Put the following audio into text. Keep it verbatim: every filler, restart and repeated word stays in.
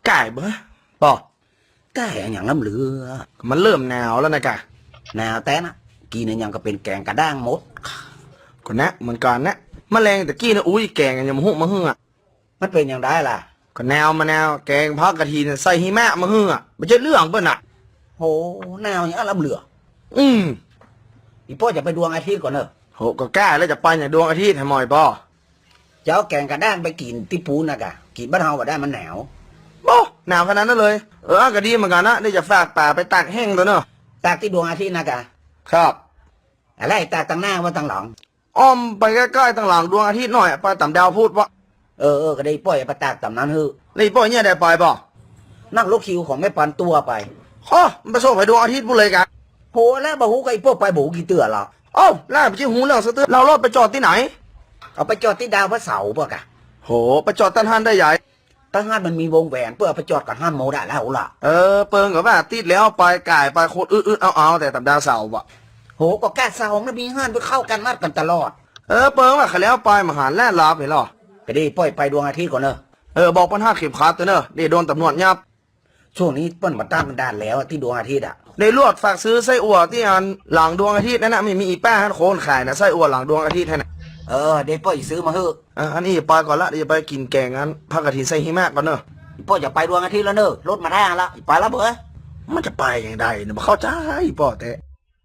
ไก่เบ้อ ปอ ไก่อะหยังล้ำเหลือ มันเริ่มหนาวแล้วนะกะ หนาวแต๊นะ กินอะหยังก็เป็นแกงกะด้างหมด ก็นะ เหมือนกันนะ มะแรงตะกี้นะ อุ้ย แกงอะหยังมาหุมาหื้ออะ มันเป็นหยังได้ล่ะ ก็หนาวมาหนาว แกงผักกะถินใส่หิมะมาหื้ออะ บ่ใช่เรื่องเปิ้นน่ะ โห หนาวหยังล้ำเหลือ อืม อีป้อจะไปดวงอาทิตย์ก่อนเนอะ โห ก็กล้าแล้วจะไปเนี่ยดวงอาทิตย์ให้หมอยปอ จะเอาแกงกะด้างไปกินตี้ปูนนะกะ กินบ้านเฮาบ่ได้มันหนาว โอ้ หนาวขนาดนั้นเลย เออ ก็ดีเหมือนกันนะ ได้จะฝากป๋าไปตากแห้งตัวเนอะ ตากตี้ดวงอาทิตย์นะกะ ครับ อะไรตากตังหน้าว่าตังหลัง อ้อมไปใกล้ๆตังหลังดวงอาทิตย์หน่อย ไปต๋ามดาวพุธปะ เออ เออ ก็ได้ป้อยไปตากต๋ามนั้นเฮ้อ นี่ป้อยเนี่ยได้ไปปะ นั่งรถคิวของแม่ปันตั๋วไป โอ้ มันไปส่งไปดวงอาทิตย์พู้นเลยกะ โห แล้วบ่ฮู้ก็อีป้อยไปบ่ฮู้กี่เตื้อละ เอ้า แล้วไปจะฮู้เรื่องซะเตื้อ แล้วรถไปจอดตี้ไหน เอาไปจอดตี้ดาวพระเสาร์ปะกะ โห ไปจอดตังหั้นได้ใหญ่ ตังหั้นมันมีวงแหวน เปิ้นเอาไปจอดกั๋นหั้นหมดอะแล้วล่ะ เออ เปิ้นก็ว่าติดแล้วไปก่ายไปโคตรอึดๆเอาๆ แต่ต๋ามดาวเสาร์ปะ โห ก็กะเสาร์มันมีหั้นไปเข้ากันนัดกั๋นตลอด เออ เปิ้นว่าเขาแล้วไปมหาลัยลาวไปหรอ ก็ได้ป้อยไปดวงอาทิตย์ก่อนเนอะ เออ บอกเปิ้นฮัดเข็มขัดเด้อเนอะ เดี๋ยวโดนต๋ำรวจยับ ช่วงนี้เปิ้นมาตั้งด่านแล้วอะตี้ดวงอาทิตย์อะ ได้ลวดฝากซื้อไส้อั่วตี้อันหลังดวงอาทิตย์นั่นนะ มี มีอีป้าหั้นคนขายนะ ไส้อั่วหลังดวงอาทิตย์หั้นนะ เออ เดี๋ยวป้อยซื้อมาเฮ้อ อ่ะ อันนี้ไปก่อนละ เดี๋ยวไปกินแกงอันผักกะถินใส่หิมะก่อนเนอะ ป้อยจะไปดวงอาทิตย์แล้วเนอะ รถมาได้ละ ไปละเบ้อ มันจะไปยังไงเนี่ย บ่เข้าใจป้อแต่